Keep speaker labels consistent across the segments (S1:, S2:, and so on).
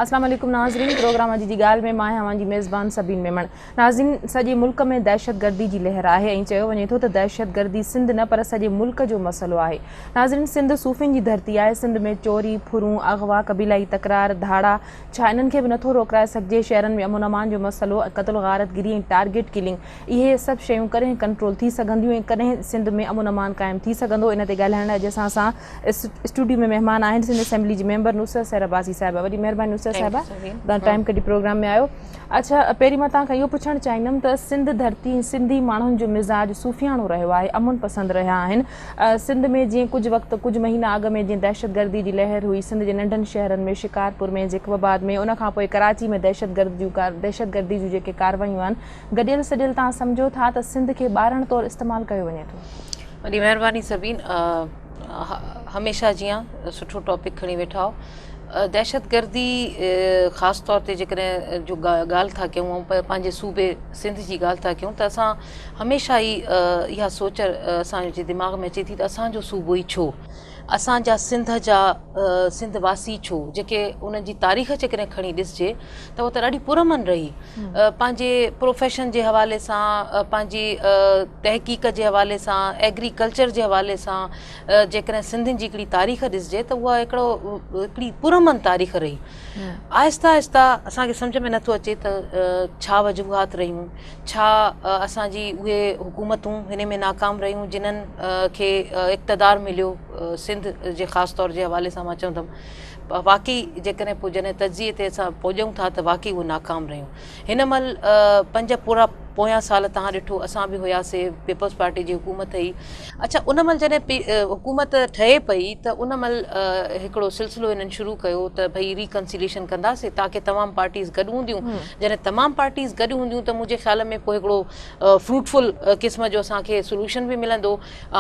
S1: اسلام عليڪم ناظرين پروگرام اڄ جي ڳالهه ۾ مان آهيان اوهان جي ميزبان سبين ميمڻ ناظرين سڄي ملڪ ۾ دهشتگردي جي لهر آهي ۽ چيو وڃي ٿو ته دهشتگردي سنڌ نه پر سڄي ملڪ جو مسئلو آهي ناظرين سنڌ صوفين جي ڌرتي آهي سنڌ ۾ چوري ڦرون اغوا قبيلائي تڪرار ڌاڙا ڇا انهن کي به نٿو روڪرائي سگهجي شهرن ۾ امن امان جو مسئلو قتل غارتگري ۽ ٽارگيٽ ڪلنگ اهي سڀ شيون ڪڏهن ڪنٽرول ٿي سگهنديون ۽ ڪڏهن سنڌ ۾ امن امان قائم ٿي سگهندو ان تي ڳالهائڻ لاء اڄ اسان سان اسٽوڊيو ۾ مهمان آهن سنڌ اسيمبلي جي ميمبر نصرت سحر عباسي صاحبه وڏي مهرباني نصرت صاحبه توهان ٽائيم ڪڍي پروگرام ۾ آيو اڇا پهرين مان توهان کان اهو پڇڻ چاهيندم ته سنڌ ڌرتي ۽ سنڌي ماڻهن جو مزاج صوفياڻو رهيو آهي امن پسند رهيا آهن سنڌ ۾ جيئن ڪجهه وقت ڪجهه مهينا اڳ ۾ جيئن دهشتگردي جي لهر هئي سنڌ جي ننڍن شهرن ۾ شڪارپور ۾ جيڪب آباد ۾ ان کان پوء ڪراچي ۾ دهشتگردي جون جيڪي ڪاروايون آهن گڏيل سڏيل توهان سمجهو ٿا ته سنڌ کي ٻارڻ طور استعمال ڪيو وڃي ٿو.
S2: وڏي مهرباني سبين هميشه جيان سٺو ٽاپڪ کڻي ويٺا آهيو دهشتگردي خاص طور تي جيڪڏهن جو ڳالهه ٿا ڪيون ۽ پنهنجي صوبي سنڌ جي ڳالهه ٿا ڪيون ته اسان هميشه ئي اها سوچ اسان جي دماغ ۾ اچي ٿي ته اسان جو صوبو ئي ڇو اسان جا سنڌ جا سنڌ واسي ڇو جيڪي انهن جي تاريخ جيڪڏهن کڻي ڏسجي ته اها ته ڏاڍي پرامن رهي پنهنجي پروفيشن جي حوالي سان پنهنجي تحقيق جي حوالي سان ايگريڪلچر جي حوالي سان جيڪڏهن سنڌين جي هڪڙي تاريخ ڏسجي ته اها هڪڙو هڪڙي پرامن تاريخ رهي آهستي آهستي اسان کي سمجهه ۾ نٿو اچي ته ڇا وجوهات رهيون ڇا اسان جي اهي حڪومتون هن ۾ ناڪام رهيون جنھن کي اقتدار مليو سنڌ جي خاص طور جي حوالي سان مان چوندم واقعي جيڪڏهن پوء جڏهن تجزيي تي اسان پڄون ٿا ته واقعي اهي ناڪام رهيون هن مهل پنج پورا پويان سال تهان ڏٺو اسان به هياسي پيپلز پارٽي جي حڪومت هئي اڇا ان مهل جڏهن حڪومت ٺهي پئي ته ان مهل هڪڙو سلسلو هنن شروع ڪيو ته ڀئي ريڪنسيليشن ڪنداسي تاڪه تمام پارٽيز گڏ هونديون جڏهن تمام پارٽيز گڏ هونديون ته منهنجي خيال ۾ پوء هڪڙو فروٽفل قسم جو اسان کي سوليوشن به ملندو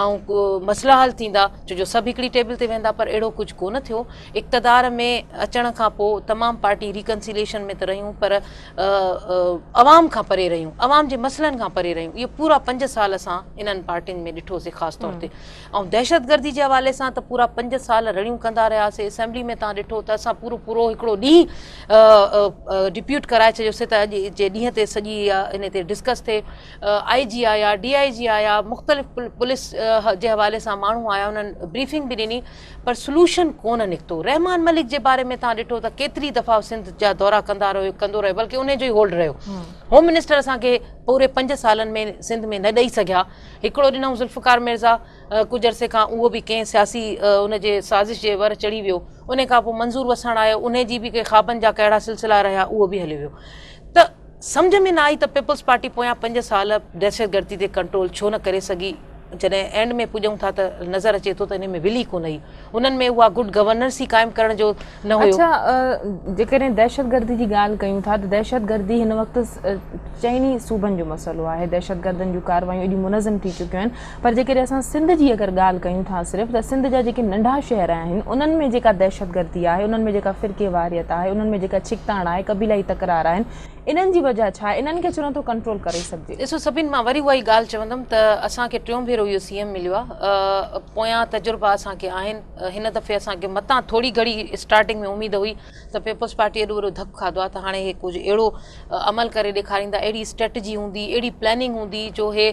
S2: ۽ مسئلا حل ٿيندا ڇو جو سڀ هڪڙي ٽيبل تي ويهندا پر اهڙو ڪجهه ڪونه ٿيو اقتدار ۾ اچڻ کان پوء تمام پارٽي ريڪنسيليشن ۾ ته رهيون پر عوام کان پري رهيون عوام جي مسئلن کان پري رهيون اهي پورا پنج سال اسان انهن پارٽين ۾ ڏٺوسي خاص طور تي ۽ دهشتگردي جي حوالي سان ته پورا پنج سال رڙيون ڪندا رهياسي اسيمبلي ۾ تان ڏٺو ته اسان پورو پورو هڪڙو ڏينهن ڊپيوٽ ڪرائي ڇڏيوسي ته اڄ جي ڏينهن تي سڄي ان تي ڊسڪس ٿئي آء جي آيا ڊي I جي آيا مختلف پوليس جي حوالي سان ماڻهو آيا انهن بريفنگ به ڏني پر سلوشن ڪونه نڪتو رحمان ملڪ جي باري ۾ تان ڏٺو ته ڪيتري دفعا سنڌ جا دورا ڪندا رهيو ڪندو رهيو بلڪه ان جو ئي هولڊ رهيو هوم منسٽر اسان کي پوري پنج سالن ۾ سنڌ ۾ نه ڏئي سگهيا هڪڙو ڏنائون ذوالفقار مرزا ڪجهه عرصي کان اهو به ڪنهن سياسي ان جي سازش جي ور چڙهي ويو ان کان پوء منظور وساڻ آيو ان جي به ڪي خوابن جا ڪهڙا سلسلا رهيا اهو به هليو ويو ته سمجهه ۾ نه آئي ته پيپلز پارٽي پويان پنج سال دهشتگردي تي ڪنٽرول ڇو نه ڪري سگهي جڏهن اينڊ ۾ پڄون ٿا ته نظر اچي ٿو ته ان ۾ ول ئي ڪونه هئي انهن ۾ اها گڊ گورننس ئي قائم ڪرڻ جو نه هيو.
S1: اڇا جيڪڏهن دهشتگردي جي ڳالهه ڪيون ٿا ته دهشتگردي هن وقت چئني صوبن جو مسئلو آهي دهشتگردن جون ڪاروايون ايڏيون منظم ٿي چڪيون آهن پر جيڪڏهن اسان سنڌ جي اگر ڳالهه ڪيون ٿا صرف ته سنڌ جا جيڪي ننڍا شهر آهن انهن ۾ جيڪا دهشتگردي آهي انهن ۾ جيڪا فرقيواريت آهي انهن ۾ جيڪا ڇڪتاڻ آهي قبيلائي تڪرار آهن انهن جي وجهه ڇا آهي؟ انهن کي ڇو نٿو ڪنٽرول ڪري سگهجي؟
S2: ڏسو سڀن مان وري اها ئي ڳالهه چوندم ته اسان کي ٽيون ڀيرو اهو سي ايم مليو آهي پويان تجربا اسان کي آهن هن دفعي اسان کي متان ٿوري گهڙي اسٽارٽنگ ۾ اميد هئي ته پيپلز پارٽي ايڏو وڏو ڌڪ کاڌو آهي ته هاڻي هي ڪجهه اهڙو عمل ڪري ڏيکاريندا اهڙي اسٽريٽجي هوندي اهڙي پلاننگ هوندي جو هي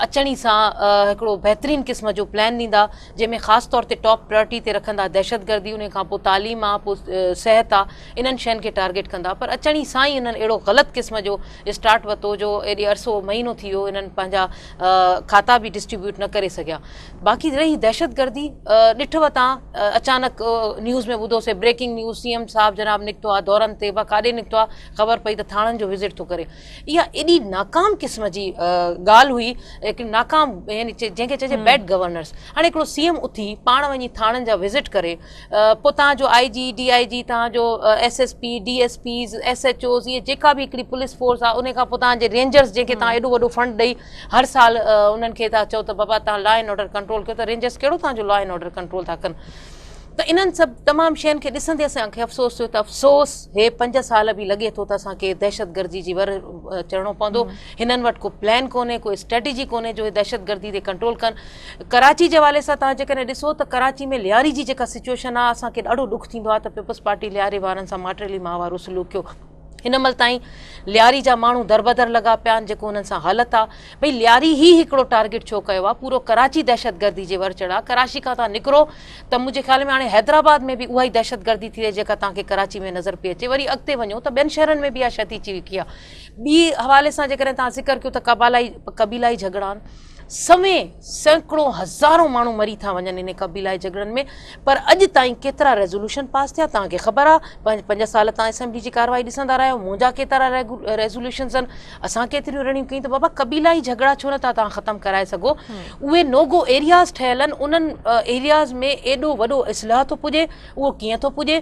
S2: اچڻ ئي سان هڪڙو بهترين قسم جو پلان ڏيندا جنهن ۾ خاص طور تي ٽاپ پريارٽي تي رکندا دهشتگردي ان کان پوء تعليم آهي پوء صحت آهي انهن شين کي ٽارگيٽ ڪندا پر اچڻ ئي سان ئي انهن اهڙو غلط قسم جو اسٽارٽ ورتو جو ايڏي عرصو مهينو ٿي ويو انهن پنهنجا کاتا به ڊسٽريبيوٽ نه ڪري سگهيا باقي رهي دهشتگردي ڏٺ وتان اچانڪ نيوز ۾ ٻڌوسي بريڪنگ نيوز سي ايم صاحب جناب نڪتو آ دورن تي با ڪاڏي نڪتو آ خبر پئي ته ٿاڻن جو وزٽ ٿو ڪري اها ايڏي ناڪام قسم جي ڳالهه هئي هڪ ناڪام يعني جنهن کي چئجي بيڊ گورنرس هاڻي هڪڙو سي ايم اٿي پاڻ وڃي ٿاڻن جا وزٽ ڪري پوء توهان جو آء جي، ڊي I جي، توهان جو S S P, D S Ps, S H Os اهي جيڪا به هڪڙي پوليس فورس آهي ان کان پوء توهان جي رينجرز جنهن کي توهان ايڏو وڏو فنڊ ڏئي هر سال انهن کي ٿا چئو ته بابا توهان لا اينڊ آرڊر ڪنٽرول ڪيو ته رينجرز ڪهڙو توهان جو لا اينڊ آرڊر ڪنٽرول ٿا ڪن. ته انهن سڀ تمام شين کي ڏسندي اسان کي افسوس ٿيو ته افسوس هي 5 سال به لڳي ٿو ته اسان کي دهشتگردي جي ور چڙهڻو پوندو. هنن وٽ ڪو پلان ڪونهي، ڪو اسٽريٽجي ڪونهي جو هي دهشتگردي تي ڪنٽرول ڪن. ڪراچي جي حوالي سان توهان جيڪڏهن ڏسو ته ڪراچي ۾ لياري جي جيڪا سچوئيشن آهي اسان کي ڏاڍو ڏک ٿيندو آهي ته پيپلز پارٽي لياري وارن سان ماٽيلي ماء وارو سلوڪ ڪيو. هن مهل تائين لياري جا ماڻهو دربدر لڳا پيا آهن جيڪو انهن سان حالت آ ڀئي لياري هي هڪڙو ٽارگيٽ ڇو ڪيو آ پورو ڪراچي دهشتگردي جي ور چڙهه آ ڪراچي کان تان نڪرو ته منهنجي خيال ۾ هاڻي حيدرآباد ۾ به اها ئي دهشتگردي ٿي رهي جيڪا تان کي ڪراچي ۾ نظر پئي اچي وري اڳتي وڃو ته ٻين شهرن ۾ به اها شيء ٿي چڪي آ ٻي حوالي سان جيڪڏهن تان ذڪر ڪيو ته قبالائي قبيلائي جهڳڙا آهن سوين، سيڪڙو، هزارون ماڻهو مري ٿا وڃن انهي قبيلائي جهڳڙن ۾ پر اڄ تائين ڪيترا ريزولوشن پاس ٿيا توهان کي خبر آ 5 سال توهان اسيمبلي جي ڪارروائي ڏسندا رهيا آهيو منهنجا ڪيترا ريزولوشنز آهن اسان ڪيتريون رڙيون ڪيون ته بابا قبيلائي جهڳڙا ڇو نٿا توهان ختم ڪرائي سگهو اهي نو گو ايرياز ٺهيل آهن انهن ايرياز ۾ ايڏو وڏو اصلاح ٿو پڄي اهو ڪيئن ٿو پڄي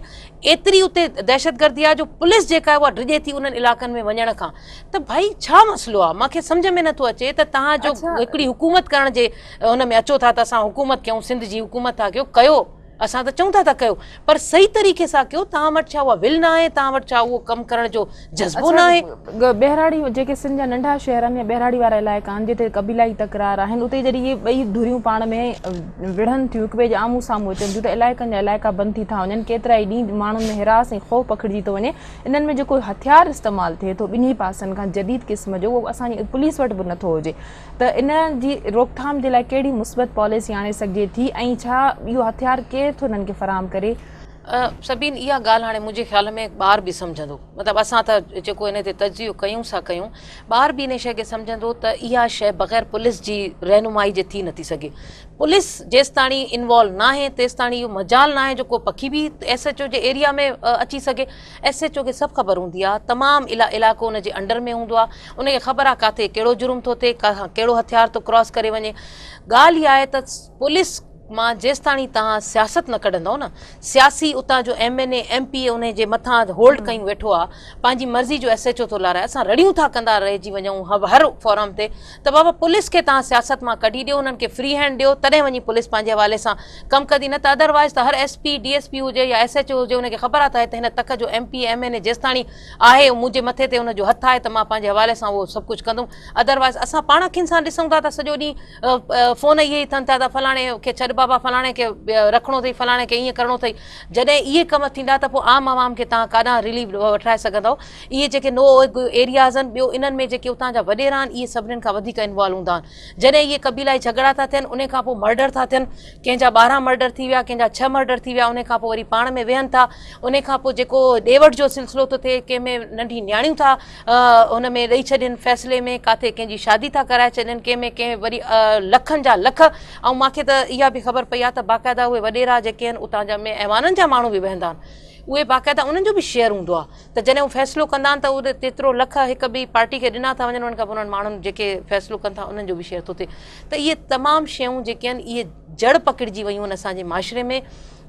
S2: ايتري اتي دهشتگردي آ جو پوليس جيڪا آهي اها ڊڄي ٿي انهن علائقن ۾ وڃڻ کان ته ڀائي ڇا مسئلو آ مان کي سمجهه ۾ نٿو اچي ته توهان جو هڪڙي حڪومت ڪرڻ جي ان ۾ اچو ٿا ته اسان حڪومت ڪيون سنڌ جي حڪومت ٿا ڪيو ڪيو اسان ته چئون ٿا ته ڪيو پر صحيح طريقي سان ڪيو توهان وٽ ڇا اها ول نه آهي توهان وٽ ڇا اهو ڪم ڪرڻ جو جذبو نه آهي.
S1: ٻهراڙي جيڪي سنڌ جا ننڍا شهر آهن يا ٻهراڙي وارا علائقا آهن جتي قبيلائي تڪرار آهن اتي جڏهن اهي ٻئي ڌريون پاڻ ۾ وڙهن ٿيون هڪ ٻئي جي آمهون سامهون اچن ٿيون ته علائقن جا علائقا بند ٿي ٿا وڃن ڪيترائي ڏينهن ماڻهن ۾ هراس ۽ خوف پکڙجي ٿو وڃي انهن ۾ جيڪو هٿيار استعمال ٿئي ٿو ٻنهي پاسن کان جديد قسم جو اهو اسان جي پوليس وٽ به نٿو هجي ته ان جي روڪٿام جي لاء ڪهڙي مثبت پاليسي آڻي سگهجي ٿي ۽ ڇا اهو هٿيار ڪير ٿو انهن کي فراهم ڪري؟
S2: سبين اها ڳالهه هاڻي منهنجي خيال ۾ ٻار به سمجهندو مطلب اسان ته جيڪو ان تي تجزيو ڪيون سا ڪيون ٻار به ان شيء کي سمجهندو ته اها شيء بغير پوليس جي رهنمائي جي ٿي نٿي سگهي پوليس جيستاڻي انوالو ناهي تيستاڻي اهو مجال ناهي جو ڪو پکي به ايس ايڇ او جي ايريا ۾ اچي سگهي ايس ايڇ او کي سڀ خبر هوندي آهي تمام علائقو ان جي انڊر ۾ هوندو آهي ان کي خبر آهي ڪاٿي ڪهڙو جرم ٿو ٿئي ڪاٿان ڪهڙو هٿيار ٿو ڪراس ڪري وڃي ڳالهه اها آهي ته پوليس مان جيستاڻي توهان سياست نه ڪڍندؤ نه سياسي اتان جو M N A M P A ان جي مٿان هولڊ ڪيون ويٺو آهي پنهنجي مرضي جو ايس ايڇ او ٿو لارائي اسان رڙيون ٿا ڪندا رهجي وڃون هر فورم تي ته بابا پوليس کي توهان سياست مان ڪڍي ڏيو انهن کي فري هينڊ ڏيو تڏهن وڃي پوليس پنهنجي حوالي سان ڪم ڪندي نه ته ادر وائز ته هر S P D S P هجي يا ايس ايڇ او هجي ان کي خبر آهي ته هن تڪ جو ايم پي ايم اين اي جيستاڻي آهي منهنجي مٿي تي ان جو هٿ آهي ته مان پنهنجي حوالي سان اهو سڀ ڪجهه ڪندم ادر وائز اسان پاڻ اکين سان ڏسون ٿا ته سڄو ڏينهن فون اهي ئي ٿين ٿا ته فلاڻي کي ڇڏ بابا فلاڻي کي رکڻو اٿئي فلاڻي کي ائين ڪرڻو اٿئي جڏهن اهي ڪم ٿيندا ته پوء عام عوام کي توهان ڪاڏانهن رليف وٺرائي سگهندؤ اهي جيڪي نو ايرياز آهن ٻيو انهن ۾ جيڪي اتان جا وڏيرا آهن اهي سڀنين کان وڌيڪ انوالو هوندا آهن جڏهن اهي قبيلائي جهڳڙا ٿا ٿين انهي کان پوء مرڊر ٿا ٿين ڪنهن جا 12 مرڊر ٿي ويا ڪنهن جا 6 مرڊر ٿي ويا انهي کان پوء وري پاڻ ۾ ويهن ٿا انهي کان پوء جيڪو ڏي وٺ جو سلسلو ٿو ٿئي ڪنهن ۾ ننڍي نياڻيون ٿا ان ۾ ڏئي ڇڏين فيصلي ۾ ڪاٿي ڪنهن جي شادي ٿا ڪرائي ڇڏين ڪنهن ۾ ڪنهن وري لکن جا لک ۽ مانکي ته اها به خبر پئي آهي ته باقاعده اهي وڏيرا جيڪي آهن اتان جا ۾ ايوانن جا ماڻهو به ويهندا آهن اهي باقاعده انهن جو به شيئر هوندو آهي ته جڏهن هو فيصلو ڪندا آهن ته اهي تيترو لک هڪ ٻي پارٽي کي ڏنا ٿا وڃن انهن کان پوء انهن ماڻهن جيڪي فيصلو ڪن ٿا انهن جو به شيئر ٿو ٿئي ته اهي تمام شيون جيڪي آهن اهي جڙ پڪڙجي ويون آهن اسان جي معاشري ۾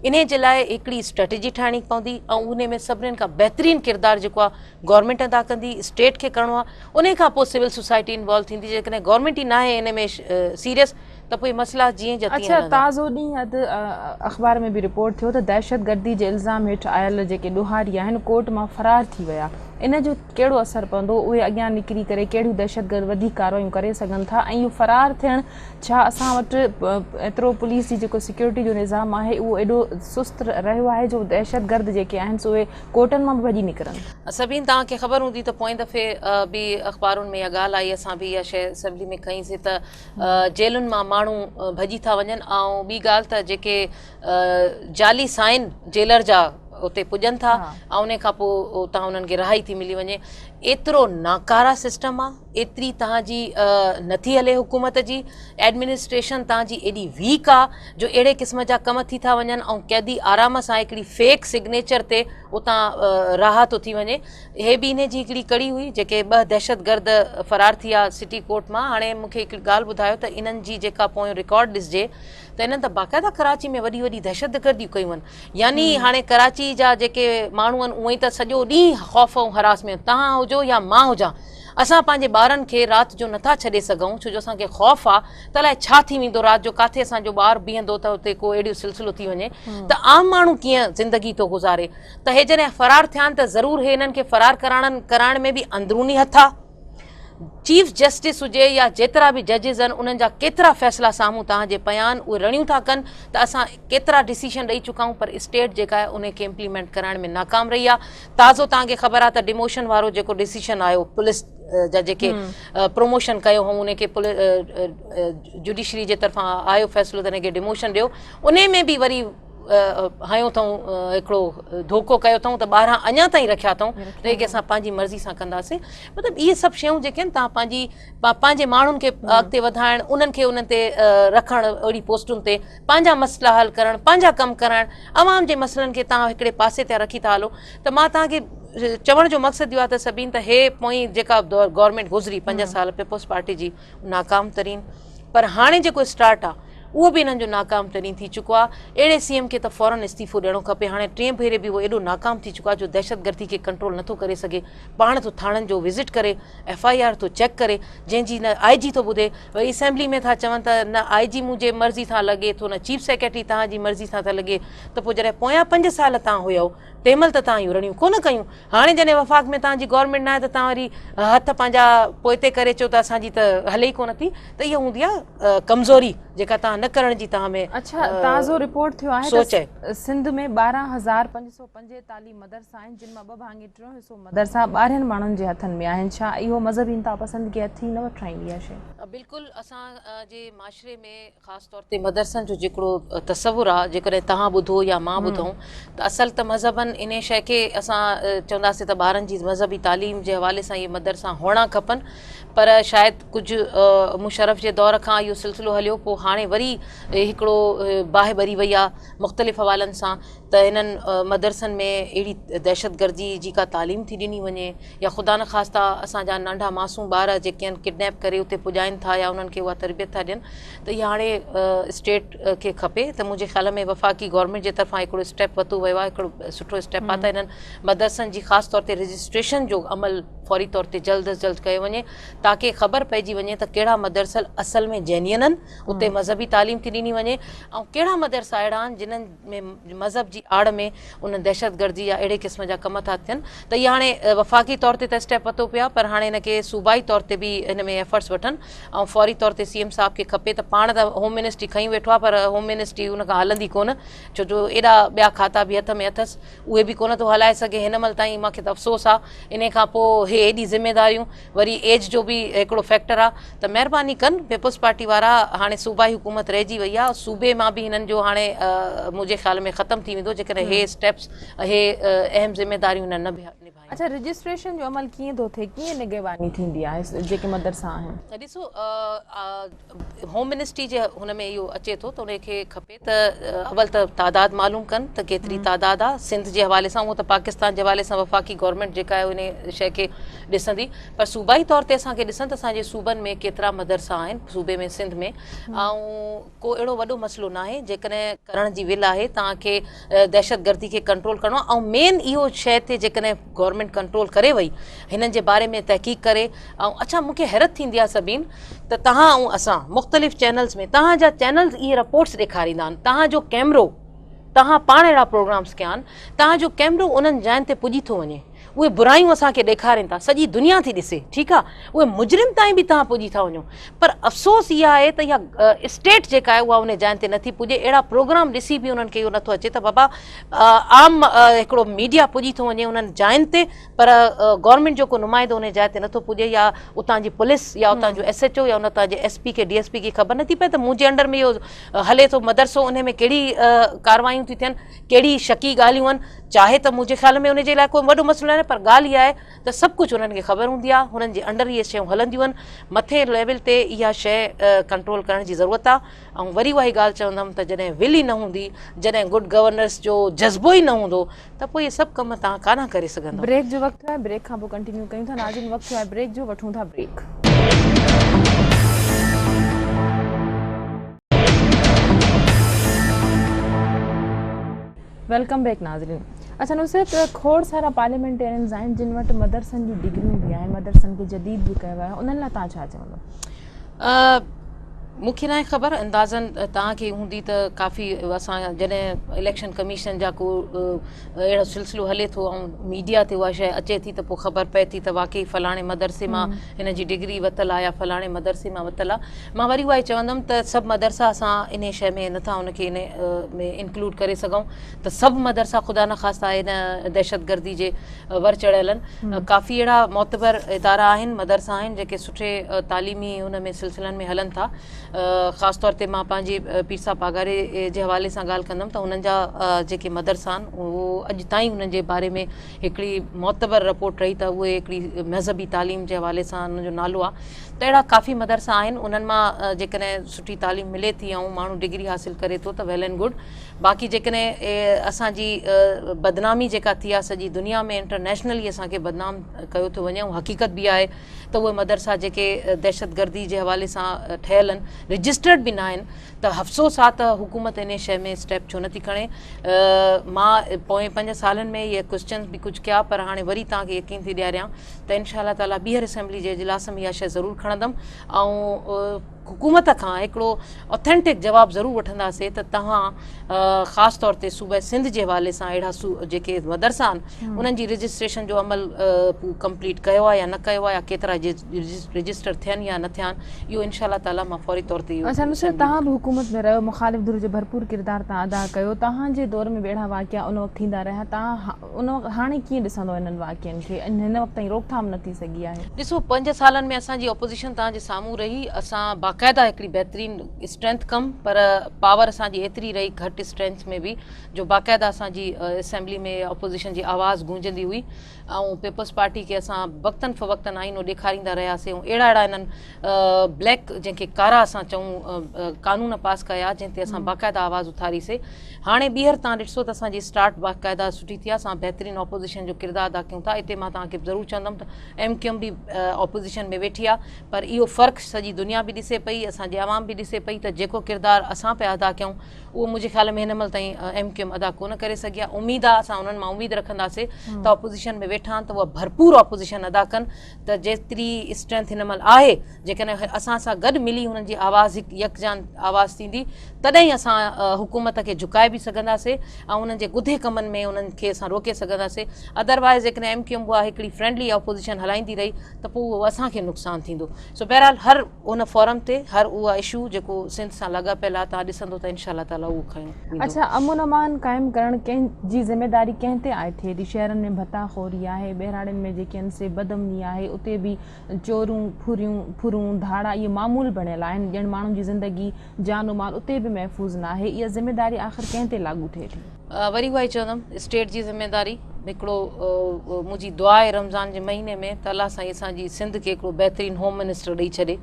S2: انهي جي لاء هڪڙي اسٽريٽجي ٺاهڻي پوندي ۽ انهي ۾ سڀني کان بهترين ڪردار جيڪو آهي گورنمينٽ ادا ڪندي اسٽيٽ کي ڪرڻو آهي انهي کان پوء سول سوسائٽي انوالو ٿيندي جيڪڏهن گورنمينٽ ئي ناهي انهي ۾ سيريس ته پوء مسئلا جيئن جا تيئن
S1: اڇا
S2: هلندا.
S1: تازو ڏينهن اڌ اخبار ۾ به رپورٽ ٿيو ته دهشتگردي جي الزام هيٺ آيل جيڪي ڏوهاري آهن ڪورٽ مان فرار ٿي ويا ان جو ڪهڙو اثر پوندو اهي اڳيان نڪري ڪري ڪهڙيون دهشتگرد وڌيڪ ڪارروايون ڪري سگهن ٿا ۽ اهو فرار ٿيڻ ڇا اسان وٽ ايترو پوليس جي جيڪو سيڪيورٽي جو نظام آهي اهو ايڏو سست رهيو آهي جو دهشتگرد جيڪي آهن سو اهي ڪورٽن مان به ڀڄي نڪرن.
S2: سبين توهان کي خبر هوندي ته پوئين دفعي به اخبارن ۾ اها ڳالهه آئي اسان به اها شيء اسيمبلي ۾ کنئي سي ته جيلن مان ماڻهو ڀڄي ٿا وڃن ۽ ٻي ڳالهه ته جيڪي جعلي سائن جيلر جا اتي پڄن ٿا ۽ ان کان پوء اتان انهن کي رهائي ٿي ملي وڃي ايترو ناڪارا سسٽم آ ايتري تهان جي نٿي هلي حڪومت جي ايڊمنسٽريشن تهان جي ايڏي ويڪ آ جو اهڙي قسم جا ڪم ٿي ٿا وڃن ۽ قيدي آرام سان هڪڙي فيڪ سگنيچر تي اتان رها ٿو ٿي وڃي هي به انهي جي هڪڙي ڪڙي هئي جيڪي ٻه دهشتگرد فرار ٿي ويا سٽي ڪورٽ مان هاڻي مون کي هڪڙي ڳالهه ٻڌايو ته انهن جي جيڪا پويون رڪارڊ ڏسجي ته انهن ته باقاعده ڪراچي ۾ وڏي وڏي دهشتگرديون ڪيون آهن يعني هاڻي ڪراچي جا جيڪي ماڻهو آهن اهي ته سڄو ڏينهن خوف ۽ هراس ۾ توهان هجو يا مان هجان اسان پنهنجي ٻارن کي رات جو نٿا ڇڏي سگهون ڇو جو اسان کي خوف آ ته الائي ڇا ٿي ويندو رات جو ڪاٿي اسان جو ٻار بيهندو ته اتي ڪو اهڙو سلسلو ٿي وڃي ته عام ماڻهو ڪيئن زندگي ٿو گذاري ته هي جڏهن فرار ٿيا آهن ته ضرور هي انهن کي فرار ڪرائڻ ڪرائڻ ۾ به اندروني هٿ آ چيف جسٽس هجي يا جيترا به ججز آهن انهن جا ڪيترا فيصلا سامهون توهان جي پيا آهن اهي رڙيون ٿا ڪن ته اسان ڪيترا ڊسيشن ڏئي چڪا آهيون پر اسٽيٽ جيڪا آهي ان کي امپليمينٽ ڪرائڻ ۾ ناڪام رهي آهي تازو توهان کي خبر آهي ته ڊموشن وارو جيڪو ڊسيشن آيو پوليس جا جيڪي پروموشن ڪيو هو ان کي جوڊيشري جي طرفان آيو فيصلو ته ان کي ڊموشن ڏيو ان ۾ به وري هنيو اٿئون هڪڙو ڌوڪو ڪيو اٿئون ته ٻاهران اڃا تائين رکيا اٿئون ته هي اسان پنهنجي مرضي سان ڪنداسين مطلب اهي سڀ شيون جيڪي آهن تان پنهنجي پنهنجي ماڻهن کي اڳتي وڌائڻ انهن کي انهن تي رکڻ اهڙي پوسٽن تي پنهنجا مسئلا حل ڪرڻ پنهنجا ڪم ڪرائڻ عوام جي مسئلن کي تان هڪڙي پاسي تي رکي ٿا هلو ته مان تان کي چوڻ جو مقصد اهو آهي ته سڀين ته هي پوئين جيڪا گورنمينٽ گذري 5 سال پيپلز پارٽي جي ناڪام ترين پر هاڻي جيڪو اسٽارٽ آ اهو به انهن جو ناڪام ترين ٿي چڪو آ اهڙي سي ايم کي ته فورن استعيفو ڏيڻو کپي هاڻي ٽئين ڀيري به اهو ايڏو ناڪام ٿي چڪو آ جو دهشتگردي کي ڪنٽرول نٿو ڪري سگهي پاڻ ٿو ٿاڻن جو وزٽ ڪري ايف I R ٿو چيڪ ڪري جنهن جي نه آء جي ٿو ٻڌي وري اسيمبلي ۾ ٿا چون ته نه آء جي منهنجي مرضي سان لڳي ٿو نه چيف سيڪريٽري توهان جي مرضي سان ٿا لڳي ته پوء جڏهن پويان 5 سال توهان هيو تنهن مهل ته توهان اهيون رڙيون ڪونه ڪيون. هاڻي جڏهن وفاق ۾ توهان جي گورنمينٽ ناهي ته توهان وري هٿ پنهنجا پوئتي ڪري چئو ته اسان جي ته هلي ئي ڪونه ٿي ته اها هوندي آهي ڪمزوري جيڪا توهان نه ڪرڻ جي توهان ۾
S1: اڇا تازو رپورٽ ٿيو آهي ته سنڌ ۾ 12545 مدرسا آهن جن مان ٻه ڀاڱي ٽيون حصو مدرسا ٻاهرين ماڻهن جي هٿن ۾ آهن ڇا اهو مذهبي انتهاپسندي کي هٿي نه وٺرائيندي اها شيء؟
S2: بلڪل اسان جي معاشري ۾ خاص طور تي مدرسن جو جيڪڙو تصور آ جيڪڏهن توهان ٻڌو يا مان ٻڌون ته اصل ته مذهبن انهي شيء کي اسان چونداسين ته ٻارن جي مذهبي تعليم جي حوالي سان اهي مدرسا هئڻا کپن پر شايد ڪجهه مشرف جي دور کان اهو سلسلو هليو پوء هاڻي وري هڪڙو باهه ٻري وئي آ مختلف حوالن سان ته انهن مدرسن ۾ اهڙي دهشتگردي جي ڪا تعليم ٿي ڏني وڃي يا خدا نخواسته اسان جا ننڍا معصوم ٻار جيڪي آهن ڪڊنيپ ڪري اتي پڄائين ٿا يا انهن کي اها تربيت ٿا ڏين ته اها هاڻي اسٽيٽ کي کپي ته منهنجي خيال ۾ وفاقي گورنمينٽ جي طرفان هڪڙو اسٽيپ ورتو ويو آهي هڪڙو سٺو اسٽيپ آهي ته انهن مدرسن جي خاص طور تي رجسٽريشن جو عمل فوري طور تي جلد از جلد ڪيو وڃي تاڪه خبر پئجي وڃي ته ڪهڙا مدرسل اصل ۾ جينين آهن اتي مذهبي تعليم ٿي ڏني وڃي ۽ ڪهڙا مدرسا اهڙا آهن جنهن ۾ مذهب جي آڙ ۾ انهن دهشتگردي يا اهڙي قسم جا ڪم ٿا ٿين ته اهي هاڻي وفاقي طور تي ته اسٽيپ ورتو پيو آهي پر هاڻي ان کي صوبائي طور تي به ان ۾ ايفرٽس وٺن ۽ فوري طور تي سي ايم صاحب کي کپي ته پاڻ ته هوم منسٽري کنئي ويٺو آهي پر هوم منسٽري ان کان هلندي ڪونه ڇو جو ايڏا ٻيا کاتا به هٿ ۾ اٿس اهي به ڪونه ٿو هلائي سگهي هن مهل تائين مانکي ته افسوس آهي انهي کان پوء هي ايڏي ذميداريون وري ايج جو به هڪڙو فيڪٽر آ ته مهرباني ڪن پيپلز پارٽي وارا هاڻي صوبائي حڪومت رهجي وئي آ صوبي مان به هنن جو هاڻي منهنجي خيال ۾ ختم ٿي ويندو جيڪڏهن هي اسٽيپس هي اهم ذميداريون هنن نه نڀايون.
S1: اڇا رجسٽريشن جو عمل ڪيئن ٿو ٿئي ڪيئن نگهباني ٿيندي آهي جيڪي مدرسا آهن.
S2: ڏسو هوم منسٽري جي هن ۾ اهو اچي ٿو ته ان کي کپي ته اول ته تعداد معلوم ڪن ته ڪيتري تعداد آ سنڌ جي حوالي سان هونء ته پاڪستان جي حوالي سان وفاقي گورنمينٽ جيڪا آهي ان شيء کي ڏسندي پر صوبائي طور تي اسان کي ڏسن ته اسان جي صوبن ۾ ڪيترا مدرسا آهن صوبي ۾ سنڌ ۾ ۽ ڪو اهڙو وڏو مسئلو ناهي جيڪڏهن ڪرڻ جي ول آهي توهان کي دهشتگردي کي ڪنٽرول ڪرڻو آهي ۽ مين اهو شيء تي جيڪڏهن گورنمينٽ ڪنٽرول ڪري وئي هنن جي باري ۾ تحقيق ڪري ۽ اڇا مون کي حيرت ٿيندي آهي سبين ته توهان ۽ اسان مختلف چينلز ۾ توهان جا چينلز اهي رپورٽس ڏيکاريندا آهن توهان جو ڪيمرو توهان پاڻ اهڙا پروگرامس ڪيا آهن توهان جو ڪيمرو انهن جاين تي پڄي ٿو وڃي اهي برايون اسان کي ڏيکارين ٿا سڄي دنيا ٿي ڏسي ٺيڪ آهي اهي مجرم تائين به توهان پڄي ٿا وڃو پر افسوس اها آهي ته اها اسٽيٽ جيڪا آهي اها ان جاين تي نٿي پڄي اهڙا پروگرام ڏسي به انهن کي اهو نٿو اچي ته بابا عام هڪڙو ميڊيا پڄي ٿو وڃي انهن جاين تي پر گورنمينٽ جو ڪو نمائندو انهي جاء تي نٿو پڄي يا اتان جي پوليس يا اتان جو ايس ايڇ او يا اتان جي ايس پي کي ڊي ايس پي کي خبر نٿي پئي ته منهنجي انڊر ۾ اهو هلي ٿو مدرسو انهي ۾ ڪهڙي ڪاروايون ٿيون ٿين ڪهڙي شڪي ڳالهيون آهن چاهي ته منهنجي خيال ۾ ان جي لاء ڪو وڏو مسئلو ناهي پر ڳالهه اها آهي ته سڀ ڪجهه انهن کي خبر هوندي آهي هنن جي انڊر اهي شيون هلنديون آهن مٿي ليول تي اها شيء ڪنٽرول ڪرڻ جي ضرورت آهي آئون وري اها ئي ڳالهه چوندم ته جڏهن ول ئي نه هوندي جڏهن گڊ گورننس جو جذبو ئي نه هوندو ته پوء اهي سڀ ڪم توهان ڪاڏانهن ڪري سگهندؤ.
S1: بريڪ جو وقت ٿيو آهي بريڪ کان پوء ڪنٽينيو ڪيون ٿا ناظرين وقت ٿيو آهي بريڪ جو وٺون ٿا بريڪ. Welcome back ناظرين. اڇا نصرت کوڙ سارا پارليامينٽيرينز آهن جن وٽ مدرسن جون ڊگريون به آهن مدرسن کي جديد به ڪيو ويو آهي انهن لاء توهان ڇا چوندو؟
S2: مون کي ناهي خبر اندازن توهان کي هوندي ته ڪافي اسان جڏهن اليڪشن ڪميشن جا ڪو اهڙو سلسلو هلي ٿو ۽ ميڊيا تي اها شيء اچي ٿي ته پوء خبر پئي ٿي ته واقعي فلاڻي مدرسي مان هن جي ڊگري وتل آهي يا فلاڻي مدرسي مان وتل آهي مان وري اها ئي چوندم ته سڀ مدرسا اسان انهي شيء ۾ نٿا ان کي انهي ۾ انڪلوڊ ڪري سگهون ته سڀ مدرسا خدا نخواسته ان دهشتگردي جي ور چڙهيل آهن ڪافي اهڙا معتبر ادارا آهن مدرسا آهن جيڪي سٺي تعليمي ان ۾ سلسلن ۾ هلن ٿا خاص طور تي مان پنهنجي پير صاحب پاڳاري جي حوالي سان ڳالهه ڪندم ته انهن جا جيڪي مدرسا آهن اهو اڄ تائين انهن جي باري ۾ هڪڙي معتبر رپورٽ رهي ته اهي هڪڙي مذهبي تعليم جي حوالي سان انهن جو نالو آهي ته اهڙا ڪافي مدرسا آهن انهن مان جيڪڏهن سٺي تعليم ملي ٿي ۽ ماڻهو ڊگري حاصل ڪري ٿو ته ويل اينڊ گڊ باقي جيڪڏهن اسان جي بدنامي جيڪا ٿي آهي سڄي دنيا ۾ انٽرنيشنلي اسان کي بدنام ڪيو ٿو وڃي ۽ حقيقت به آهي ته اهي مدرسا جيڪي دهشتگردي جي حوالي سان ٺهيل آهن رجسٽرڊ به نه آهن ته افسوس آهي ته حڪومت انهي شيء ۾ اسٽيپ ڇو نٿي کڻي مان پوئين 5 سالن ۾ اهي ڪوشچنز به ڪجهه ڪيا پر هاڻي وري توهان کي يقين ٿي ڏياريان ته انشاء الله تعالي ٻيهر اسيمبلي جي اجلاس ۾ اها شيء ضرور کڻندم ۽ حڪومت کان هڪڙو اوٿينٽڪ جواب ضرور وٺنداسي ته توهان خاص طور تي صوبه سنڌ جي حوالي سان اهڙا جيڪي مدرسا آهن انهن جي رجسٽريشن جو عمل ڪمپليٽ ڪيو آهي يا نه ڪيو آهي يا ڪيترا رجسٽر ٿين يا نه ٿيا آهن اهو انشاء الله تعالي مان فوري طور تي
S1: اڇا نصرت توهان به حڪومت ۾ رهيو مخالف ڌر جو ڀرپور ڪردار توهان ادا ڪيو توهان جي دور ۾ به اهڙا واقعا ان وقت ٿيندا رهيا توهان ان وقت هاڻي ڪيئن ڏسندو انهن واقعن کي ۽ هن وقت تائين روڪٿام نه ٿي سگهي آهي.
S2: ڏسو 5 سالن ۾ اسان جي اپوزيشن توهان جي سامهون رهي اسان باقاعده هڪڙي بهترين اسٽرينٿ ڪم پر پاور اسان جي ايتري رهي گهٽ اسٽرينٿ ۾ به جو باقاعده اسان جي اسيمبلي ۾ اپوزيشن جي آواز گونجندي هئي ۽ پيپلز پارٽي کي اسان وقتن فوقتن آئينو ڏيکاريندا رهياسي ۽ اهڙا اهڙا انهن بليڪ جنهن کي ڪارا اسان چئون قانون پاس ڪيا جنهن تي اسان باقاعده آواز اٿاريسي هاڻي ٻيهر تان ڏسو ته اسان جي اسٽارٽ باقاعده سٺي ٿي آهي اسان بهترين اپوزيشن جو ڪردار ادا ڪيون ٿا اتي مان توهان کي ضرور چوندم ته ايم ڪيو ايم به اپوزيشن ۾ ويٺي آهي پر اهو فرق سڄي دنيا به ڏسي پئي اسان جي عوام به ڏسي پئي ته جيڪو ڪردار اسان پيا ادا ڪيون اهو منهنجي خيال ۾ هن مهل تائين ايم ڪيو ايم ادا ڪونه ڪري سگهي آهي اميد آهي اسان انهن مان اميد رکنداسي ته اپوزيشن ۾ ويٺا آهن ته اها ڀرپور اپوزيشن ادا ڪن ته جيتري اسٽرينٿ هن مهل آهي جيڪڏهن اسان سان گڏ ملي هنن جي آواز هڪ يڪجان آواز ٿيندي تڏهن ئي اسان حڪومت کي جهڪائي به سگهنداسي ۽ انهن جي ڳڌي ڪمن ۾ انهن کي اسان روڪي سگهنداسي ادروائز جيڪڏهن ايم ڪيو ايم اها هڪڙي فرينڊلي اپوزيشن هلائيندي رهي ته پوء اهو اسان کي نقصان ٿيندو سو بهرحال هر ان فورم تي هر اها اشو جيڪو سنڌ سان لاڳاپيل آهي توهان ڏسندو ته انشاء الله تعالي اهو کنيو ويندو.
S1: اڇا امن امان قائم ڪرڻ ڪنهن جي ذميداري ڪنهن تي عائد ٿئي ٿي شهرن ۾ ڀتا خوري آهي ٻهراڙين ۾ جيڪي آهن سي بدامني آهي اتي به چورون ڦريون ڦرون ڌاڙا اهي معمول بڻيل آهن ڄڻ ماڻهن جي زندگي جان و مال اتي به محفوظ ناهي اها ذميداري آخر ڪنهن تي لاڳو ٿئي ٿي؟
S2: وري اها ئي چوندم اسٽيٽ جي ذميداري هڪڙو منهنجي دعا آهي رمضان جي مهيني ۾ ته الله سائين اسان جي سنڌ کي هڪڙو بهترين هوم منسٽر ڏئي ڇڏي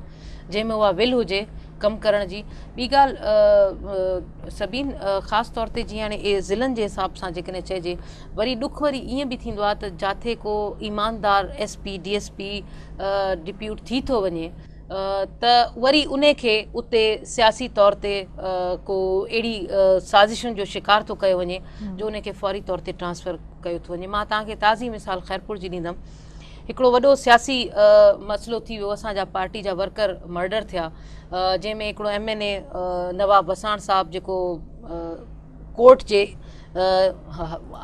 S2: جنهن ۾ اها ول هجي ڪم ڪرڻ جي ٻي ڳالهه سبين خاص طور تي جيئن هاڻي ضلعن جي حساب سان جيڪڏهن چئجي وري ڏک وري ائين به ٿيندو آهي ته جاٿي ڪو ايماندار S P D S P depute ٿي ٿو وڃي ته وري انهي کي اتي سياسي طور تي ڪو اهڙي سازشن جو شڪار ٿو ڪيو وڃي جو انهي کي فوري طور تي ٽرانسفر ڪيو ٿو وڃي مان توهان کي تازي مثال خيرپور جي ڏيندم هڪڙو وڏو سياسي مسئلو ٿي ويو اسان جا پارٽي جا ورڪر مرڊر ٿيا جنهن ۾ هڪڙو M N A Nawab Wassan صاحب جيڪو ڪورٽ جي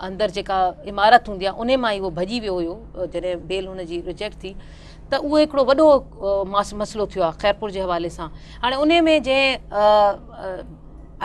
S2: اندر جيڪا عمارت هوندي آهي انهي مان ئي اهو ڀڄي ويو هيو جڏهن بيل هن جي رجيڪٽ ٿي ته اهو هڪڙو وڏو مسئلو ٿيو آهي خيرپور جي حوالي سان هاڻي انهي ۾ جنهن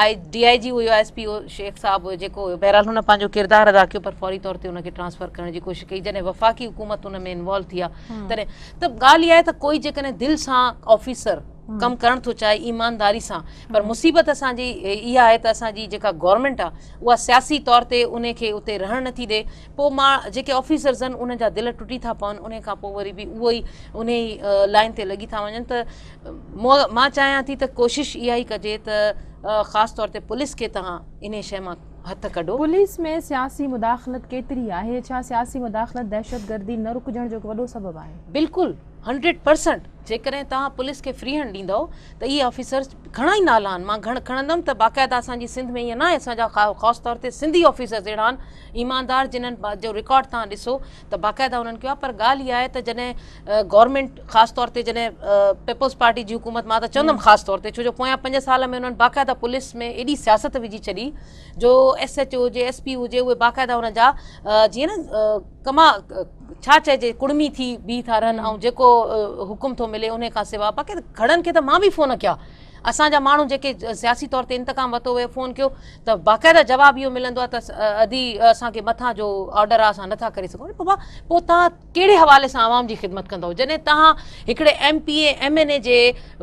S2: I D I جي هيو ايس پي او شيخ صاحب هيو جيڪو هيو بهرحال هن پنهنجو ڪردار ادا ڪيو پر فوري طور تي ان کي ٽرانسفر ڪرڻ جي ڪوشش ڪئي جڏهن وفاقي حڪومت ان ۾ انوالو ٿي آهي تڏهن ته ڳالهه اها آهي ته ڪوئي جيڪڏهن دل سان آفيسر ڪم ڪرڻ ٿو چاهي ايمانداري سان پر مصيبت اسان جي اها آهي ته اسان جي جيڪا گورنمينٽ آهي اها سياسي طور تي ان کي اتي رهڻ نٿي ڏي پوء مان جيڪي آفيسرز آهن انهن جا دل ٽٽي ٿا پون ان کان پوء وري به اهو ئي ان ئي لائن تي لڳي ٿا وڃن ته مان چاهيان ٿي ته ڪوشش اها ئي ڪجي ته خاص طور تي پوليس کي توهان ان شيء مان هٿ ڪڍو.
S1: پوليس ۾ سياسي مداخلت ڪيتري آهي؟ ڇا سياسي مداخلت دهشتگردي نه رڪجڻ جو هڪ وڏو سبب آهي؟
S2: بلڪل. 100% جيڪڏهن توهان پوليس کي فري هينڊ ڏيندؤ ته اهي آفيسرز گهڻا ئي نالا آهن مان گهڻ کڻندم ته باقاعده اسان جي سنڌ ۾ ائين ناهي اسان جا خاص طور تي سنڌي آفيسرز اهڙا آهن ايماندار جنھن جو رڪارڊ توهان ڏسو ته باقاعده انهن ڪيو آهي پر ڳالهه اها آهي ته جڏهن گورنمينٽ خاص طور تي جڏهن پيپلز پارٽي جي حڪومت مان ته چوندم خاص طور تي ڇو جو پويان 5 سال ۾ انهن باقاعده پوليس ۾ ايڏي سياست وجهي ڇڏي جو ايس ايڇ او هجي ايس پي هجي اهي باقاعده انهن جا جيئن نه ڪما ڇا چئجي ڪڙمي ٿي بيهي ٿا رهن ۽ جيڪو حڪم ٿو ملي ان کان سوا باقي گهڻن کي ته مان به فون ڪيا اسان جا ماڻهو جيڪي سياسي طور تي انتقام ورتو ويو فون ڪيو ته باقاعده جواب اهو ملندو آهي ته ادي اسان کي مٿان جو آرڊر آهي اسان نٿا ڪري سگهون بابا پوء توهان ڪهڙي حوالي سان عوام جي خدمت ڪندو جڏهن توهان هڪڙي M P A M N A جي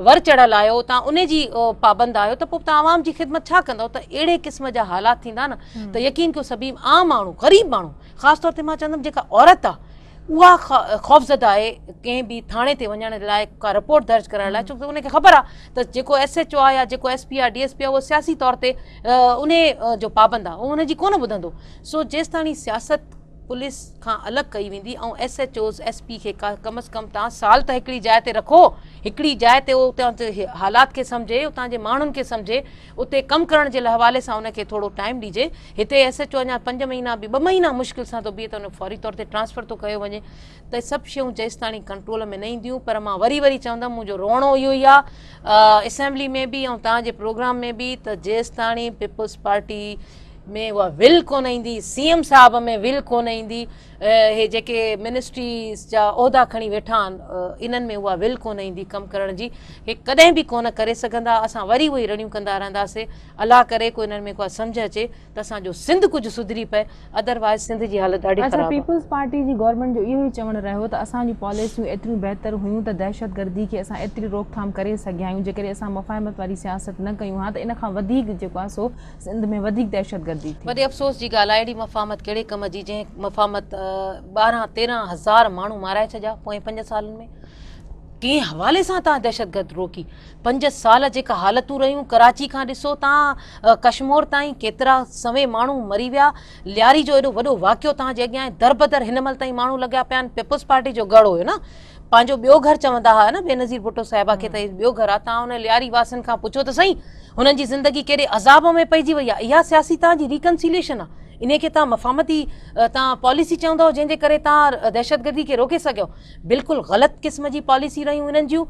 S2: ور چڙهيل آهيو توهان ان جي پابند آهيو ته پوء توهان عوام جي خدمت ڇا ڪندو ته اهڙي قسم جا حالات ٿيندا نه ته يقين ڪيو سڀ عام ماڻهو غريب ماڻهو خاص طور تي مان چوندم جيڪا عورت آهي اها خوفزده آهي ڪنهن به ٿاڻي تي وڃڻ لاء ڪا رپورٽ درج ڪرائڻ لاء ڇو ته ان کي خبر آهي ته جيڪو ايس ايڇ او آهي يا جيڪو ايس پي آهي ڊي ايس پي آهي اهو سياسي طور تي ان جو پابند آهي اهو ان جي ڪونه ٻڌندو سو جيستاڻي سياست پوليس کان الڳ ڪئي ويندي ۽ S H Os S P کي ڪم از ڪم تان سال ته هڪڙي جاء تي رکو هڪڙي جاء تي اهو اتان حالات کي سمجهي اتان جي ماڻهن کي سمجهي اتي ڪم ڪرڻ جي حوالي سان ان کي ٿورو ٽائيم ڏجي. هتي ايس ايڇ او اڃا 5 مهينا به 2 مهينا مشڪل سان ٿو بيهي ته ان کي فوري طور تي ٽرانسفر ٿو ڪيو وڃي ته سڀ شيون جيستاڻي ڪنٽرول ۾ نه اينديون پر مان وري وري چوندم منهنجو روئڻو اهو ئي آهي اسيمبلي ۾ به ۽ توهان جي پروگرام ۾ به ته جيستاڻي پيپلز پارٽي ۾ اها ول ڪونه ايندي سي ايم صاحب ۾ ول ڪونه ايندي اهي جيڪي منسٽريز جا عهدا کڻي ويٺا آهن انهن ۾ اها ول ڪونه ايندي ڪم ڪرڻ جي هي ڪڏهن به ڪونه ڪري سگهندا اسان وري اهي رڙيون ڪندا رهنداسي الله ڪري ڪو انهن ۾ ڪا سمجهه اچي ته اسان جو سنڌ ڪجهه سڌري پئي ادروائز سنڌ جي حالت ڏاڍي
S1: اڇا
S2: خراب آهي.
S1: پيپلز پارٽي جي گورنمينٽ جو اهو ئي چوڻ رهيو ته اسان جون پاليسيون ايتريون بهتر هيون ته دهشتگردي کي اسان ايتري روڪٿام ڪري سگهيا آهيون جيڪڏهن اسان مفاهمت واري سياست نه ڪيون ها ته ان کان وڌيڪ جيڪو آهي سو سنڌ ۾ وڌيڪ دهشتگردي ٿي.
S2: وڏي افسوس جي ڳالهه آهي اهڙي مفاهمت ڪهڙي ڪم جي جنهن مفاهمت 12 13 هزار ماڻهو مارائي ڇڏيا پوئين 5 سالن ۾ ڪنهن حوالي سان تان دهشتگرد روڪي 5 سال جيڪا حالتون رهيون ڪراچي کان ڏسو تان ڪشمور تائين ڪيترا سوين ماڻهو مري ويا لياري جو ايڏو وڏو واقعو تان جي اڳيان آهي دربدر هن مهل تائين ماڻهو لڳيا پيا آهن پيپلز پارٽي جو ڳڙهه هيو نه پنهنجو ٻيو گهر چوندا هئا نه بينظير ڀٽو صاحبه کي ته هي ٻيو گهر آهي توهان ان لياري واسين کان پڇو ته سهي هنن جي زندگي ڪيڏي عذاب ۾ پئجي وئي آهي اها سياسي توهان جي ريڪنسيليشن آهي انهي کي توهان مفاهمتي توهان پاليسي چوندؤ جنهن جي ڪري توهان دهشتگردي کي روڪي سگهيو بلڪل غلط قسم جي پاليسي رهيون انهن جون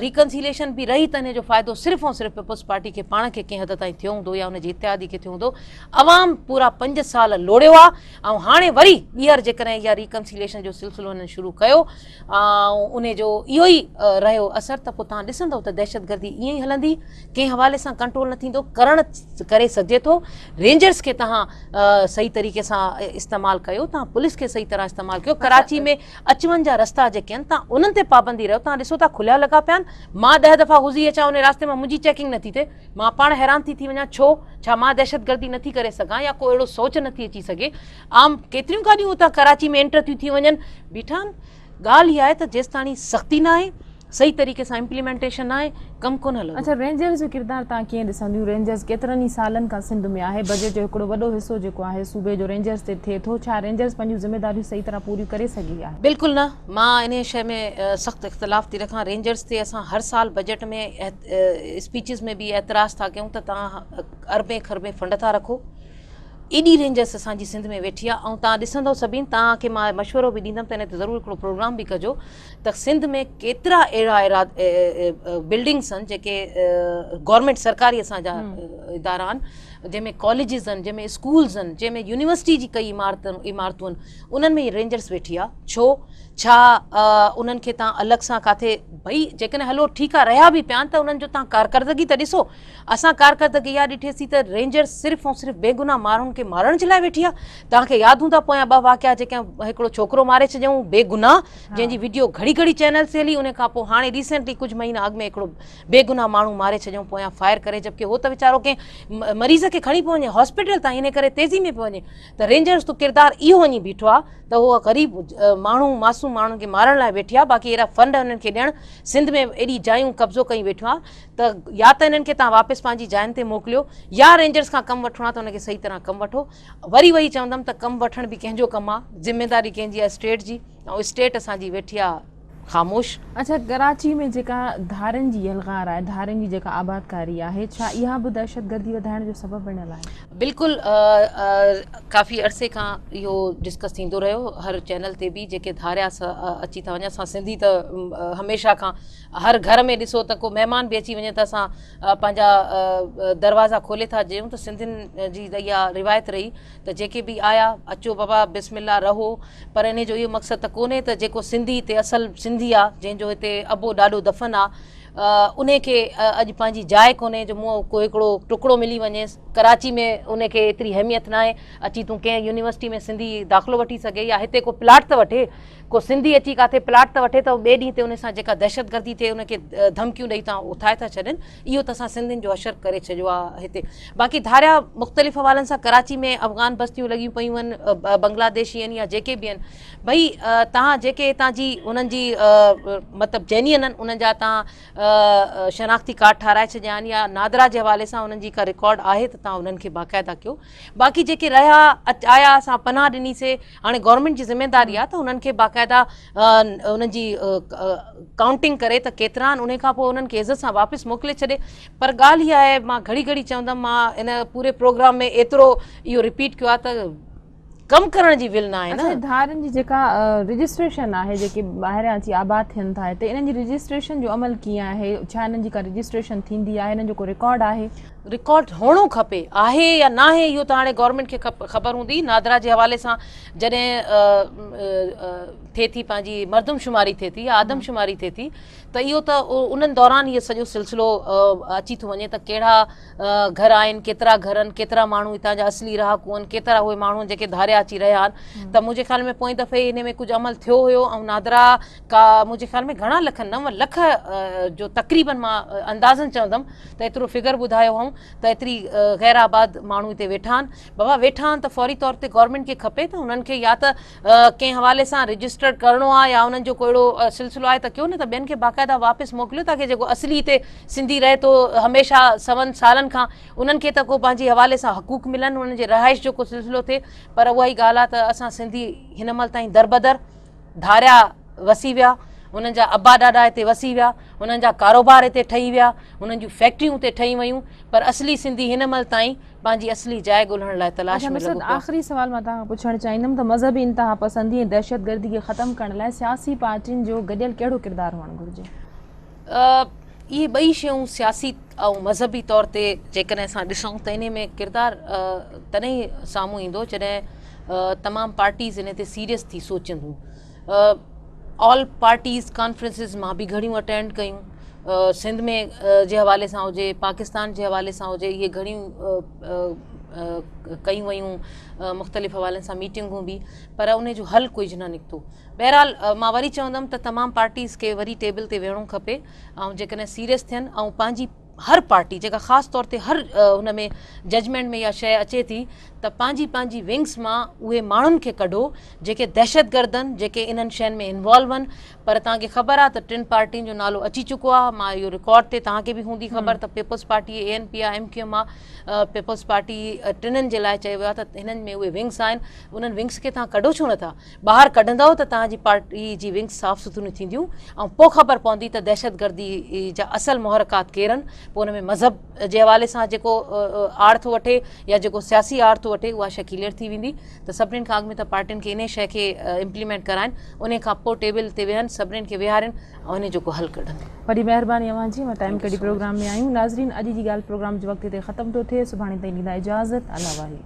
S2: ريڪنسيليشن به رهي ته انهي جو فائدو صرف ۽ صرف پيپلز پارٽي کي پاڻ کي ڪنهن حد تائين ٿيو هوندو يا ان جي اتحادي کي ٿيو هوندو عوام پورا 5 سال لوڙيو آهي ۽ هاڻي وري ٻيهر جيڪڏهن اها ريڪنسيليشن جو سلسلو هنن شروع ڪيو ۽ انهي جو اهو ئي رهيو اثر ته پوء توهان ڏسندؤ ته دهشتگردي ائين ئي هلندي ڪنهن حوالي سان ڪنٽرول نه ٿيندو ڪرڻ ڪري سگهجي ٿو رينجرز کي توهان صحيح طريقي سان استعمال ڪيو توهان پوليس کي صحيح طرح استعمال ڪيو ڪراچي ۾ اچ وڃ جا رستا جيڪي آهن توهان انهن تي پابندي رهيو توهان ڏسو ٿا کليا لڳا پيا آهن مان 10 دفعا گذري اچان انهي راستي مان منهنجي چيڪنگ نٿي ٿئي مان پاڻ حيران ٿي ٿي وڃان ڇو؟ ڇا مان دهشتگردي نٿي ڪري سگهان يا ڪو اهڙو سوچ نٿي اچي سگهي؟ عام ڪيتريون گاڏيون اتان ڪراچي ۾ انٽر ٿيون ٿي وڃن بيٺا آهن. ڳالهه اها آهي ته جيستاڻي سختي ناهي، صحيح طريقي سان امپليمينٽيشن ناهي، ڪم ڪونه هلندو.
S1: اڇا رينجرز جو ڪردار توهان ڪيئن ڏسنديون؟ رينجرز ڪيترن ئي سالن کان سنڌ ۾ آهي، بجيٽ جو هڪڙو وڏو حصو جيڪو آهي صوبي جو رينجرز تي ٿئي ٿو، ڇا رينجرز پنهنجون ذميداريون صحيح طرح پوريون ڪري سگهي آهي؟
S2: بلڪل نه، مان انهيء شيء ۾ سخت اختلاف ٿي رکان، رينجرز تي اسان هر سال بجيٽ ۾ اسپيچز ۾ به اعتراض ٿا ڪيون ته توهان اربين کربين فنڊ ٿا رکو ايڏي رينجرس اسان جي سنڌ ۾ ويٺي آهي ۽ توهان ڏسندو سڀين توهان کي مان مشورو به ڏيندم ته ان تي ضرور هڪڙو پروگرام به ڪجو ته سنڌ ۾ ڪيترا اهڙا اهڙا بلڊنگس آهن جيڪي گورنمينٽ سرڪاري اسان جا ادارا آهن جنهن ۾ ڪاليجز آهن جنهن ۾ اسڪولز آهن جنهن ۾ يونيورسٽي جي ڪئي عمارتون آهن انهن ۾ رينجرس ويٺي آهي ڇو ڇا انهن کي تان الڳ سان ڪاٿي ڀئي جيڪڏهن هلو ٺيڪ آ رهيا به پيا آهن ته انهن جو تان ڪارڪردگي ته ڏسو اسان ڪارڪردگي اها ڏٺي سي ته رينجرز صرف ۽ صرف بيگناهه ماڻهن کي مارڻ جي لاء ويٺي آ توهان کي ياد هوندا پويان ٻه واقعا جيڪي هڪڙو ڇوڪرو ماري ڇڏيائون بيگناهه جنهن جي وڊيو گهڙي گهڙي چينلز تي هلي ان کان پوء هاڻي ريسينٽلي ڪجهه مهينا اڳ ۾ هڪڙو بيگناهه ماڻهو ماري ڇڏيائون پويان فائر ڪري جبڪه هو ته ويچارو ڪنهن مريض کي کڻي پيو وڃي هاسپيٽل تائين ان ڪري تيزي ۾ پيو وڃي ته رينجرز جو ڪردار اهو وڃي بيٺو آ ته هوء غريب ماڻهو معصوم ماڻهن کي مارڻ لاء ويٺي آ باقي اهڙا فنڊ انهن کي ڏيڻ سنڌ ۾ ايڏي جايون قبضو ڪيون ويٺيون آ ته يا ته انهن کي توهان واپس پنهنجي جاين تي موڪليو يا رينجرز کان ڪم وٺڻو آ ته ان کي صحيح طرح ڪم وٺو وري وري چوندم ته ڪم وٺڻ به ڪنهن جو ڪم آ ذميداري ڪنهن جي آ اسٽيٽ جي ۽ اسٽيٽ اسان جي ويٺي آ. خاموش.
S1: اڇا ڪراچي ۾ جيڪا ڌارين جي يلغار آهي، ڌارين جي جيڪا آبادڪاري آهي، ڇا اها به دهشتگردي وڌائڻ جو سبب بڻيل آهي؟
S2: بلڪل ڪافي عرصي کان اهو ڊسڪس ٿيندو رهيو هر چينل تي به جيڪي ڌاريا اچي ٿا وڃن اسان سنڌي ته هميشه کان هر گهر ۾ ڏسو ته ڪو مهمان به اچي وڃي ته اسان پنهنجا دروازا کولي ٿا ڏيون ته سنڌين جي ته اها روايت رهي ته جيڪي به آيا اچو بابا بسم الله رهو پر انهي جو اهو مقصد ته ڪونهي ته جيڪو سنڌي هتي اصل سنڌي آ جنهن جو هتي ابو ڏاڏو دفن آ انهي کي اڄ پنهنجي جاء ڪونهي جو مون ڪو هڪڙو ٽڪڙو ملي وڃيس ڪراچي ۾ انهي کي ايتري اهميت ناهي اچي تون ڪنهن يونيورسٽي ۾ سنڌي داخلو وٺي سگهي يا هتي ڪو پلاٽ ته وٺي ڪو سنڌي اچي ڪاٿي پلاٽ ته وٺي ته ٻئي ڏينهن تي ان سان جيڪا دهشتگردي ٿئي ان کي ڌمڪيون ڏئي تان اٿائي ٿا ڇڏين اهو ته اسان سنڌين جو حشر ڪري ڇڏيو آهي هتي باقي ڌاريا مختلف حوالن سان ڪراچي ۾ افغان بستيون لڳيون پيون آهن بنگلاديشي آهن يا جيڪي به آهن ڀئي تهان جيڪي هتان جي انهن جي مطلب جينين آهن انهن جا تهان شناختي ڪارڊ ٺاهرائي ڇڏيا آهن يا نادرا جي حوالي سان انهن جي ڪا رڪارڊ آهي ته تهان انهن کي باقاعده ڪيو باقي جيڪي رهيا آيا اسان پناهه ڏني سي هاڻي گورنمينٽ جي ذميداري آهي ته انهن کي باقاعده انهن جي ڪائونٽنگ ڪري ته ڪيترا آهن انهي کان پوء انهن کي عزت سان واپس موڪلي ڇڏي پر ڳالهه اها آهي مان گهڙي گهڙي چوندم مان ان پوري پروگرام ۾ ايترو اهو رپيٽ ڪيو آهي ته ڪم ڪرڻ جي ول نه آهي نه.
S1: اڇا ڌارين جي جيڪا رجسٽريشن آهي جيڪي ٻاهريان اچي آباد ٿين ٿا هتي انهن جي رجسٽريشن جو عمل ڪيئن آهي ڇا انهن جي ڪا رجسٽريشن ٿيندي آهي انهن جو ڪو رڪارڊ آهي؟
S2: رڪارڊ هئڻو کپي، آهي يا ناهي اهو ته هاڻي گورنمينٽ کي خبر هوندي، نادرا جي حوالي سان جڏهن ٿئي ٿي پنهنجي مردم شماري ٿئي ٿي يا آدم شماري ٿئي ٿي ته اهو ته انهن دوران اهو سڄو سلسلو اچي ٿو وڃي ته ڪهڙا گهر آهن، ڪيترا گهر آهن، ڪيترا ماڻهو هتان جا اصلي رهاڪو آهن، ڪيترا اهي ماڻهو آهن جيڪي ڌاريا اچي رهيا آهن ته منهنجي خيال ۾ پوئين دفعي ان ۾ ڪجهه عمل ٿيو هيو ۽ نادرا ڪا منهنجي خيال ۾ گهڻا لک 9 لک جو تقريبن مان اندازن چوندم ته ايترو فگر ٻڌايو هئائون ته ايتري غير آباد ماڻهو هتي ويٺا آهن بابا ويٺا آهن ته فوري طور تي گورنمينٽ کي کپي ته انهن کي يا ته ڪنهن حوالي سان رجسٽرڊ ڪرڻو آهي يا انهن جو ڪو اهڙو سلسلو آهي ته ڪيو نه ته ٻين کي باقاعده واپس موڪليو تاڪه جيڪو اصلي هتي سنڌي رهي ٿو هميشه سون سالن کان انهن کي ته ڪو پنهنجي حوالي سان حقوق ملن انهن جي رهائش جو ڪو سلسلو ٿئي پر اها ئي ڳالهه آهي ته اسان سنڌي هن مهل تائين دربدر ڌاريا وسي ويا، انهن جا ابا ڏاڏا هتي وسي ويا، انهن جا ڪاروبار هتي ٺهي ويا، انهن جون فيڪٽريون هتي ٺهي ويون، پر اصلي سنڌي هن مهل تائين پنهنجي اصلي جاء ڳولڻ لاء تلاش
S1: اڇا
S2: ۾
S1: نصرت
S2: لڳو پيو آهي.
S1: آخري سوال مان توهان کان پڇڻ چاهيندم ته مذهبي انتها پسندي ۽ دهشتگردي کي ختم ڪرڻ لاء سياسي پارٽين جو گڏيل ڪهڙو ڪردار هئڻ گهرجي؟
S2: اهي ٻئي شيون سياسي ۽ مذهبي طور تي جيڪڏهن اسان ڏسون ته انهي ۾ ڪردار تڏهن ئي سامهون ايندو جڏهن تمام پارٽيز انهي تي سيريس ٿي سوچينديون. آل پارٽيز ڪانفرنسز مان به گهڻيون اٽينڊ ڪيون سنڌ ۾ جي حوالي سان هجي پاڪستان جي حوالي سان هجي اهي گهڻيون ڪيون ويون مختلف حوالن سان ميٽنگون به پر انهي جو حل ڪجهه نه نڪتو. بهرحال مان وري چوندم ته تمام پارٽيز کي وري ٽيبل تي ويهڻو کپي ۽ جيڪڏهن سيريس ٿين ۽ پنهنجي هر پارٽي جيڪا خاص طور تي هر ان ۾ ججمينٽ ۾ اها شيء اچي ٿي ته پنهنجي پنهنجي ونگس مان اهي ماڻهن کي ڪڍو جيڪي دهشتگرد آهن جيڪي انهن شين ۾ انوالو آهن پر توهان کي خبر آهي ته ٽن پارٽين جو نالو اچي چڪو آهي مان اهو رڪارڊ تي توهان کي به هوندي خبر ته پيپلز پارٽي اي اين پي آهي ايم ڪيو ايم آهي پيپلز پارٽي ٽنهن جي لاء چيو ويو آهي ته هنن ۾ اهي ونگس آهن انهن ونگس کي توهان ڪڍو ڇو نٿا ٻاهر ڪڍندؤ ته توهان جي پارٽي جي ونگز صاف سٿريون ٿينديون ۽ پوء خبر پوندي ته دهشتگردي جا اصل محرڪات ڪير آهن پوء ان ۾ مذهب جي حوالي سان جيڪو آڙ ٿو وٺي يا جيڪو سياسي آڙ ٿو وٺي اها شيء ڪليئر ٿي ويندي ته سڀني کان اڳ ۾ ته پارٽين کي انهي شيء کي امپليمينٽ ڪرائن انهي کان پوء ٽيبل تي ويهن سڀني کي ويهارين ۽ انهي جو ڪو حل ڪڍن.
S1: وڏي مهرباني اوهان جي اوهان ٽائيم ڪڍي پروگرام ۾ آيون ناظرين اڄ جي ڳالهه پروگرام جو وقت هتي ختم ٿو ٿئي سڀاڻي تائين ڏيندا اجازت الله واهي.